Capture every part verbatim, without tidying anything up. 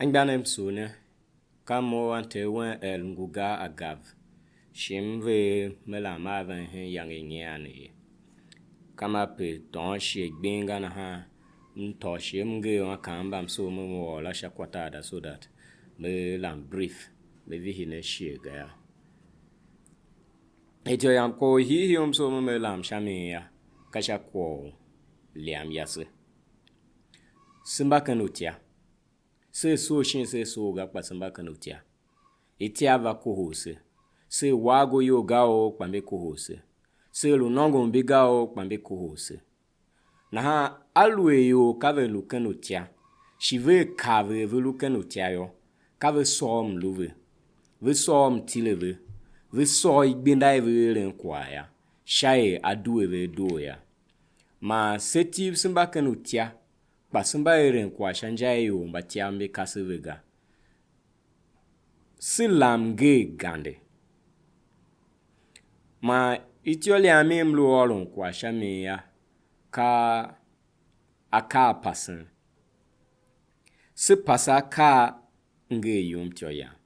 Anmgbianev msugh ne, ka mo anter wen er Ngugar Agav, shi m ver me lam a ven hen iyange i nyian ne ye. Ka ma pe tôôn shighe gbing ga nahan, m tôô shighe m nger u a kaan mbamsugh me m ôr la sha kwataada, so that me lam brief, me vihi ne shighe ga yô. Ityô yam, kwagh u hiihii u m soo me me lam sha mi yô, ka sha kwagh u liam yase. Se mba ken utya. Sea soo shin sea soo ga, kpa se mba ken utya. Itya va kohol se. Sea wa ago iyol ga o, kpa mbi kohol se. Sea lu nôngon mbi ga o, kpa mbi kohol se. Nahan aluer ior ka ve lu ken utya, shi vea kav er ve lu ken utya yô, ka ve sôr mlu ve, ve sôr mtile ve, ve sôr igbenda i ve eren kwagh yô, sha er a due ve a doo yô. Man se Tiv se mba ken utya, kpa se mba eren kwagh sha inja i ior mba Tiv mbi kase ve ga. Se lam nger gande. Man ityôlyam i m lu ôron kwagh sha mi yô, ka akaa pasen. Se pase akaa nger yum ityô yam.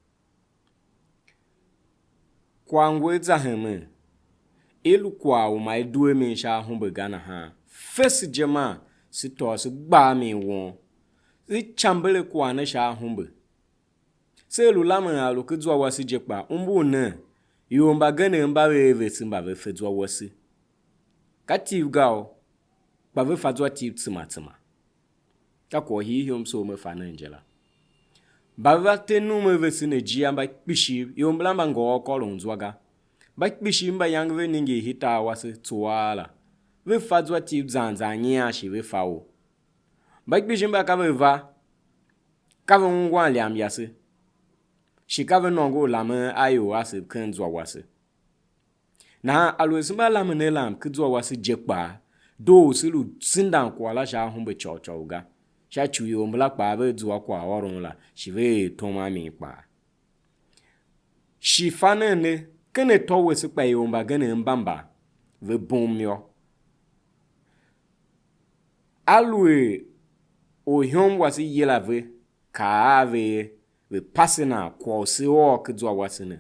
Kwagh ngu a za hemen, i lu kwagh u ma i due mi sha ahumbe ga nahan, fese je man se tôô se gba a mi won, se cambere kwagh ne sha ahumbe. Se lu lamen a lu ken zwa wase je kpa umbur nen, ior mbagenev mba ve er vese mba ve fe zwa wase. Ka Tiv ga o, kpa ve fa zwa Tiv tsema tsema. Ka kwagh u hiihii u m soo me fa nen je la. Mba ve va te num a vese ne jia mba kpishi, ior mbala mba ngôôr kôron zwa ga. Mba kpishi mba yange ve nenge hitar wase tsuaa la, ve fa zwa Tiv zan zan nyian shi ve fa u. Mba kpishi mba ka ve va, ka ve ungwan liam yase, shi ka ve nôngo u lamen a ior ase ken zwa wase. Nahan aluer se mba lamen a lam ken zwa wase je kpaa, doo u se lu sendan kwagh la sha ahumbe côghcôugh ga, sha ci u ior mbala kpaa vea zua kwaghôron la, shi ve er tom a mi kpaa. Shi fa nen ne, ken atô wese kpa ior mbagenev mba mba ve bum yô. Aluer orihom wase yila ve, kaa a ve er, ve̱ pase nan kwagh u se ôr ken zwa wase ne.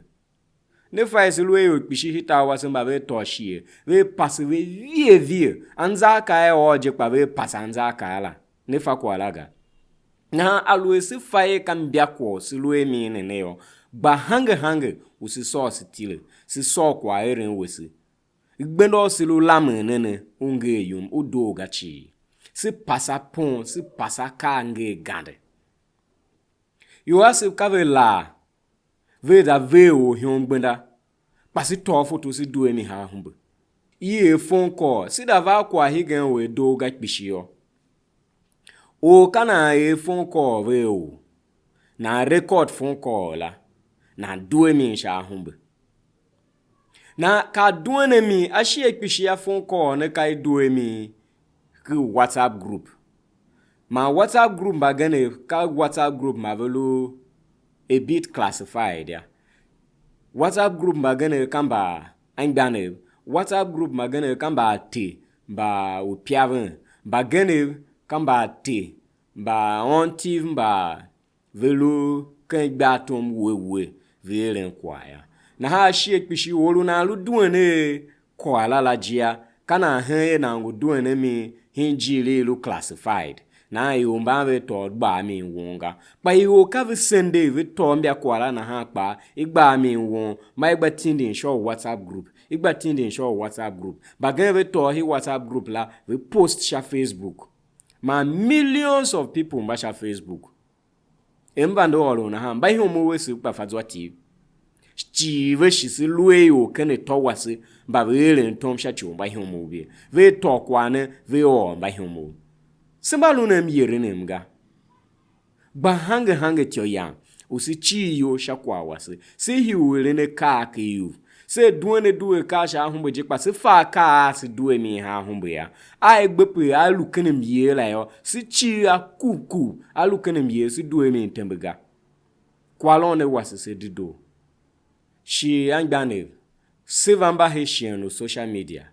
Ne fa er se lu a ior kpishi hitar wase mba ve tôô shighe, ve pase ve vie vie, anzaakaa a ôr je kpa ve pase anzaakaa la. Ne fa kwagh la ga. Nahan aluer se fa er ka imbakwagh u se lu a mi ne ne yô, gba hange hange u se sôr se tile, se sôr kwagheren wese. Gbenda u se lu lamen ne ne u nger yum u doo ga cii. Se pase apon, se pase akaa nger gande. Ior ase ka ve laa, vea za ver orihom gbenda, kpa se tôô foto se due mi ha ahumbe. I er phone call, se da va a kwagh hegen u a doo ga kpishi yô. Or ka nan er phone call ve a or, nan record phone call la, nan due mi sha ahumbe. Nan ka duen a mi, ashighe kpishi a phone call ne ka i due mi ken WhatsApp group. Man WhatsApp group mbagenev ka WhatsApp group ma ve lu a bit classified ya. WhatsApp group mbagenev ka mba anmgbianev. WhatsApp group mbagenev ka mba ate mba uipyaven. Mbagenev ka mba ate mba aôntiv mba ve lu ken igbartom wuhe wuhe, ve eren kwagh yô. Nahan ashighe kpishi u or u nan lu duen a kwagh la la je yô, ka nan hen er nan ngu duen a mi hen ijiir i lu classified, nahan ior mban ve tôô gba a mi won ga. Kpa ior ka ve sende ve tôô imbakwagh la nahan kpaa, i gba a mi won, ma i gba tindin sha u WhatsApp group, i gba tindin sha u WhatsApp group. Mbagenev ve tôô hen WhatsApp group la, ve post sha Facebook. Man millions of people mba sha Facebook. Er m vande ôron nahan, mba ihomov vese kpa fa zwa Tiv. Cii ve shi se lu a ior ken atô wase, mba ve eren tom sha ci u mba ihomov ve. Ve tôô kwagh ne, ve ôr mba ihomov. Se mba lu ne myeren m ga. Gba hange hange ityô yam, u se cir iyol sha kwagh wase, se hii u eren akaa ken iv. Se duen a due akaa sha ahumbe je, kpa se fa akaa a se due mi ha ahumbe yô. A i gbe pe a lu ken myer la yô, se cir a kuv kuv, a lu ken myer, se due mi tembe ga. Kwaghôron ne wase se dedoo. Shi anmgbianev, se va mba hen shighe u social media.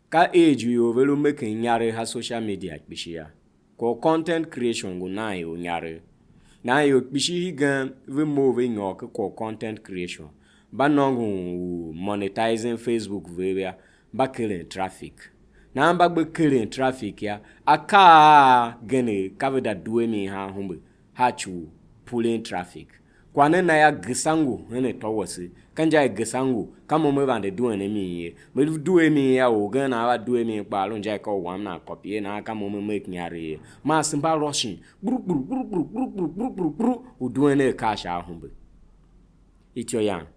Ka age u ior ve lu making inyaregh ha social media kpishi yô. Kwagh u content creation ngu nan ior inyaregh. Nahan ior kpishi hegen ve mough ve nyôr ken kwagh u content creation, mba nôngon u monetizing Facebook vev yô, mba keren traffic. Nahan mba gbe keren traffic yô, akaa agenev ka ve da due mi ha ahumbe, ha ci u pulling traffic. Kwagh ne na yô, gesa ngu hen atô wase. Ka inja i gesa ngu, ka mo me vande duen a mi ye. Me lu due a mi yô, orgen a va due a mi kpaa, lu inja i ka u wam nan copy ye, nahan ka mo me make inyaregh ye. Maa se mba rushing, gburu, gburu, gburu, gburu, gburu, gburu, gburu, gburu, gburu, u duen akaa sha ahumbe. Ityô yam,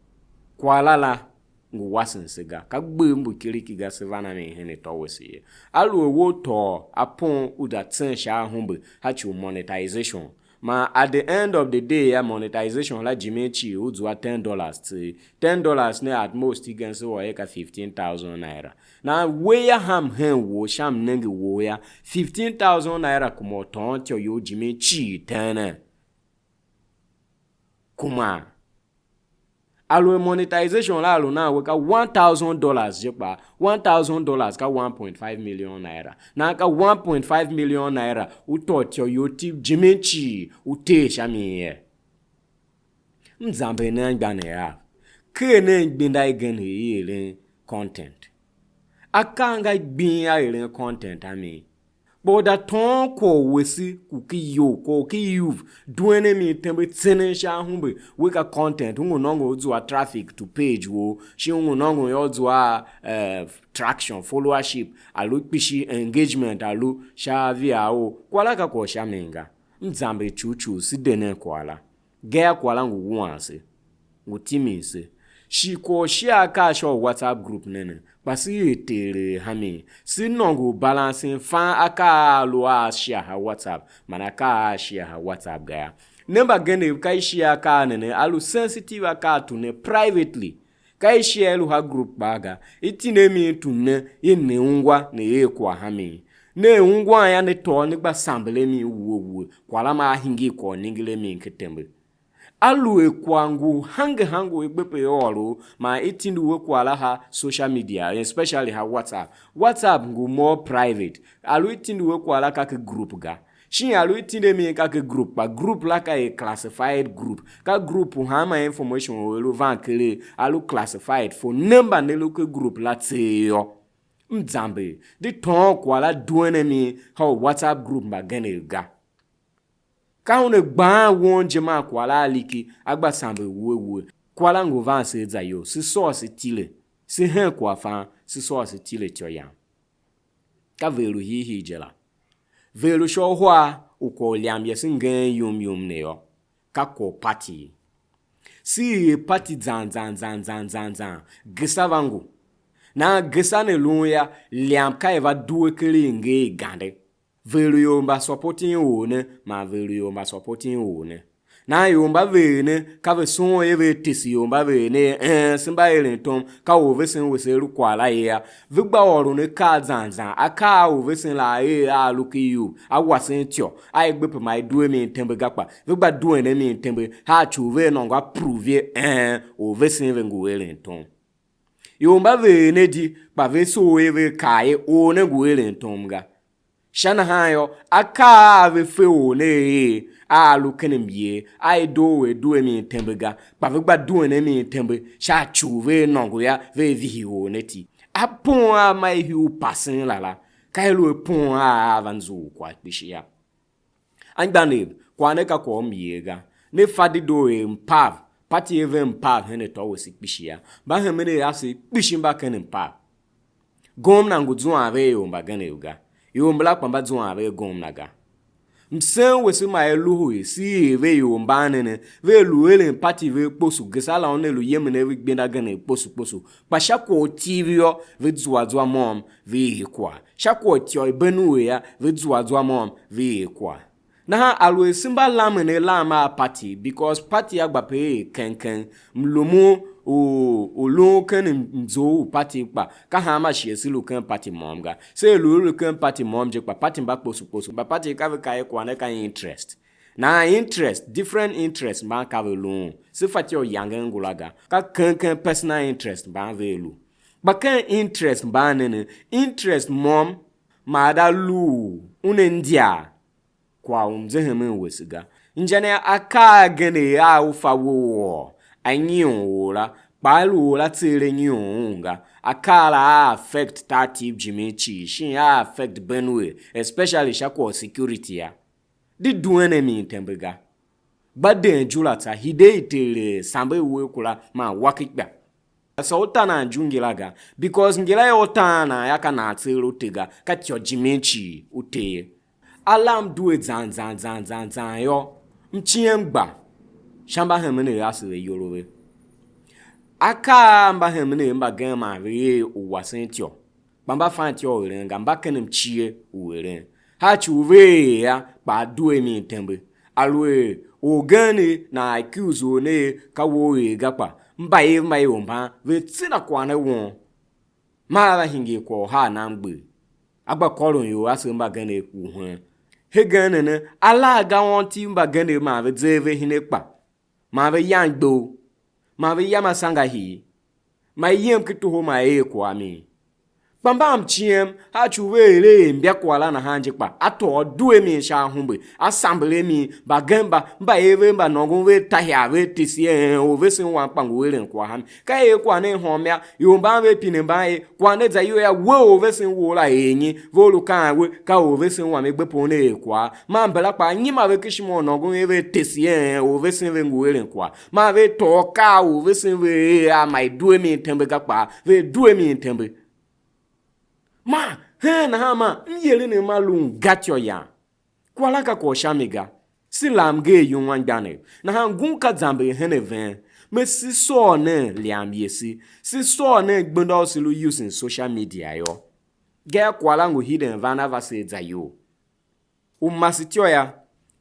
kwagh la la ngu wasen se ga, ka gbev mbu kiriki ga, se van a mi hen atô wase ye. Aluer we u tôô apon u za tsen sha ahumbe, ha ci u monetization, man at the end of the day, ya monetization la jimin cii u zua ten dollars tseegh. Ten dollars ne at most igen se wô er ka fifteen thousand naira. Na we ya ham hen wou sha mnenge wou ya, fifteen thousand naira kuma u tôôn ityô you jimin cii tenen? Kuma. Aluer monetization la a lu nan we ka one thousand dollars je kpa, one thousand dollars ka one point five million naira. Nan ka one point five million naira, u tôô ityô you ti jimin cii u tee sha mi ye. M zamber ne anmgbianev av, ker nen gbenda igen er i eren content. Akaa nga gbing a eren content a mi. Kpa u da tôôn kwagh u wese ku ki you, kwagh u ki you, duen a mi tembe tsenen sha ahumbe, we ka content, u ngu nôngon u zua traffic to page wou, shin u ngu nôngon yô u zua, eh, traction, followership, a lu kpishi engagement, a lu sha via ou, kwagh la ka kwagh u sha mi ga. M zamber cughcugh, se de nen kwagh la. Gayô, kwagh la ngu wuan se, ngu timin se. Shi kwagh u shighe akaa sha u WhatsApp group ne ne, kpa se er teeregh a mi, se nôngo u balancing fan akaa a lu a shighe ha WhatsApp man akaa a shighe ha WhatsApp ga yô. Ne mbagenev, ka i shighe akaa ne ne, a lu sensitive akaa tu ne privately. Ka i shighe i lu ha group kpaa ga, i tindi a mi tu ne, i ne ungwa ne er kwagh a mi. Ne er ungwan yô, ne tôô ne gba samber a mi wuhe wuhe, kwagh la ma a hingir kwagh u ningir a mi ken tembe. Aluer kwagh ngu hange hange u i gbe pe i ôr u, man i tindi we kwagh la ha social media, especially ha WhatsApp. WhatsApp ngu more private. A lu i tindi we kwagh la ka ken group ga. Shin a lu i tindi a mi ka ken group, kpa group la ka a classified group. Ka group u hanma information u i lu van keregh, a lu classified for ne mba ne lu ken group la tseegh yô. M zamber, de tôôn kwagh la duen a mi ha u WhatsApp group mbagenev ga. Ka una gbaan won je man kwagh la a liki, a gba samber wuhe wuhe. Kwagh la ngu van se za iyol, se sôr se tile, se hen kwaghfan, se sôr se tile ityô yam. Ka ver u hiihii je la. Ver u sha uhar u kwagh u lyam yase ngeen yum yum ne yô, ka kwagh u party. Se er party zan zan zan zan zan zan, gesa va ngu. Nahan gesa ne lun yô, lyam ka i va due ker i nger i gande. Ver u ior mba supporting or ne, man ver u ior mba supporting or ne. Nahan ior mba ver ne, ka ve sughun er ve tese ior mba ver ne er, een, se mba eren tom, ka orvesen wese lu kwagh la ye a. Ve gba ôron akaa zan zan, akaa a orvesen la a er a lu ken iyugh, a wasen ityô, a i gbe pe ma i due mi tembe ga, kpa ve gba duen a mi tembe, a ci u vea nôngo a prove er, een, orvesen ve ngu eren tom. Ior mba ver ne di, kpa ve soo er ve kaa er or ne ngu eren tom ga. Sha nahan yô, akaa a ve fe or ne er a lu ken myer, a i doo er due mi tembe ga, kpa ve gba duen a mi tembe, sha ci u vea nôngo yô, vea vihi or ne iti. Apon a ma i hii u pasen la la, ka i lu apon a a va nzughul kwagh kpishi yô. Anmgbianev, kwagh ne ka kwagh u myer ga. Ne fa dedoo er mpav, party a ve mpav hen atô wese kpishi yô. Mbahemenev ase kpishi mba ken mpav. Gomna ngu zuan ve ior mbagenev ga, ior mbala kpa mba zuan ve gomna ga. Msen wese ma i luhu er se er ve ior mban ne ne, vea lu eren party ve kposo, gesa la una lu yemen a ve igbenda gen kposo kposo, kpa sha kwagh u T V yô, ve zua zwa môm, ve er kwagh. Sha kwagh u ityô i Benue yô, ve zua zwa môm, ve er kwagh. Nahan aluer se mba lamen alam a party, because party a gba pe er keng keng, mlumun u, u lun ken mzough u party kpa, ka hanma shighe se lu ken party môm ga. Se lu, lu ken party môm je, kpa party mba kposo kposo, mba party ka ve kaa er kwagh ne ka interest. Nahan interest, different interest mban ka ve luun. Se fatyô u yangen ngula ga. Ka keng keng personal interest mban vea lu. Kpa ken interest mban ne ne, interest môm ma a da lu u una india kwagh u mzehemen wese ga. Inja ne akaa agen a u fa we u ôr a nyion or la, kpa a lu or la tseegh a nyion un ga. Akaa la a affect tartib jimin cii, shin a affect Benue, especially sha kwagh u security a. Di duen a mi tembe ga. Gba den jura tsa, hide i tele samber uwegh kura man wa ki kpa. Asa u ta nan ju ngila ga, because ngila yô, u taan nan yô, ka nan tseegh u te ga, ka ityô jimin cii u te ye. Alam due zan zan zan zan zan yô, m ciem gba sha mbahemenev ase ve iyol ve. Akaa a mbahemenev mbagenev man ve er u wasen ityô, kpa mba fan ityô u eren ga, mba ken mcie u eren. Haa ci u ve er yô, kpa a due a mi tembe. Aluer orgen ne nan accuse u ne er ka we u er ga, kpa mbayev mba ior mban ve tsina kwagh ne won. Maa va hingir kwagh u haa nan mgber. A gba kôron ior ase mbagenev wuhen. Hegen ne ne, a laa ga awôntiv mbagenev man ve ze ve hine kpa, man ve yam igbo, man ve yam asangahir, man iyem ki toho man er kwagh a mi. Kpa mba mciem, a ci u ve er a er imbakwagh la nahan je, kpa a tôô a due a mi sha ahumbe, a samber a mi, mbagenev mba, mba er ve mba nôngon ve tahiar ve tese er, een, orvesen wam kpa ngu eren kwagh a mi. Ka er kwagh ne hôôm yô, ior mban ve pine mban er, kwagh ne za iyol yô, we orvesen wou la er nyi? Ve u lu kaan we, ka orvesen wam i gbe pon ne er kwagh. Man mbala kpaa nyima ve ken ishima u nôngon er ve tese er, een, orvesen ve ngu eren kwagh. Man ve tôô akaa u vesen ve er a ma i due a mi tembe ga kpaa, ve due a mi tembe. Man hen nahan man m yeren a ma lu mgatyô yan. Kwagh la ka kwagh u sha mi ga. Se lam mnger yum anmgbianev. Nahan ngun ka zamber hen a ven. Me se sôr nen liam yese. Se sôr nen gbenda u se lu using social media yô. Gayô, kwagh la ngu hiden van a va se a za iyol. U mase ityô ya,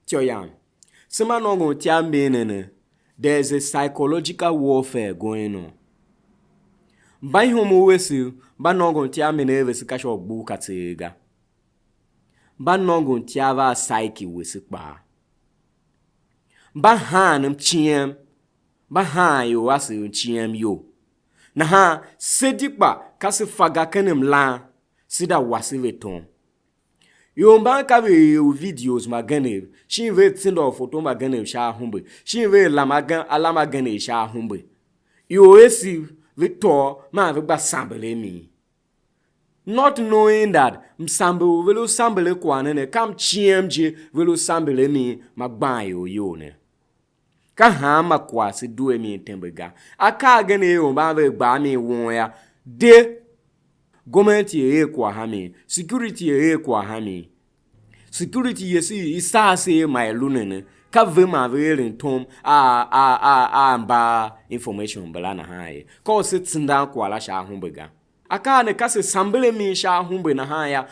ityô yam. Se mba nôngon ityav mbi ne ne, there is a psychological warfare going on. Mba ihom u vese mba nôngon ityav mbi ne vese ka sha u gbughul ka tseegh ga. Mba nôngon ityav a psyche wese kpaa. Mba haan mciem, mba haan ior ase mciem iyol. Nahan se di kpa ka se fa ga ken mlan, se da wase ve tom. Ior mban ka ve er u videos mbagenev, shin ve tsenda u foto mbagenev sha ahumbe, shin ve lam agen, alam agenev sha ahumbe. Ior ese ve tôô man ve gba samber a mi. Not knowing that msamber u ve lu samber a kwagh ne ne, ka mciem je ve lu samber a mi ma gban ior iyol ne. Ka hanma kwagh se due a mi tembe ga. Akaa agen a ior mban ve gba a mi won yô, de, gomenti er kwagh a mi, security er kwagh a mi. Security yese i saa se er ma i lu nene, ka ve man ve eren tom a, a, a, a mba information mbala nahan ye. Ka u se tsendan kwagh la sha ahumbe ga. Akaa ne ka se samber a mi sha ahumbe nahan yô,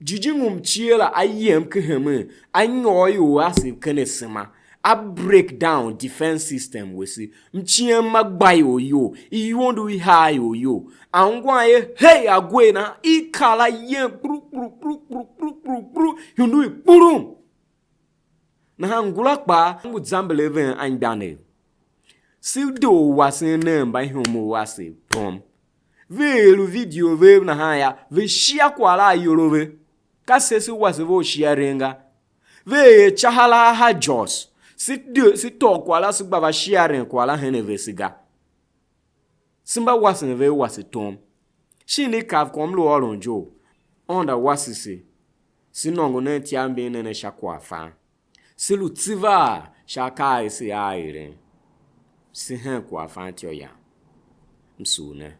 jijingi u mcie la a yem ken hemen, a nyôr ior ase ken asema, a break down defense system wese. Mciem ma gba ior iyol, iyondu i haa ior iyol. Angwan ye, hey, a gwer nahan, i kar la yem kpuru, kpuru, kpuru, ihundu i kpurum. Nahan ngula kpaa ngu zamber a ven anmgbianev. Se de u wasen nen mba ihom u ase tom. Ve er u video vev nahan yô, ve shia kwagh la a iyol a ve. Ka se se wase ve u shiaren ga. Ve er icahala a ha Jos. Se de, se tôô kwagh la, se gba va shiaren kwagh la hen a vese ga. Se mba wasen ve wase tom. Shin i kav kwagh m lu ôron je u, Aôndo a wase se, se nôngo nen ityav mbi ne ne sha kwaghfan. Se lu tsivaa sha akaa a se a eren. Se hen kwaghfan ityô yam. M sugh ne.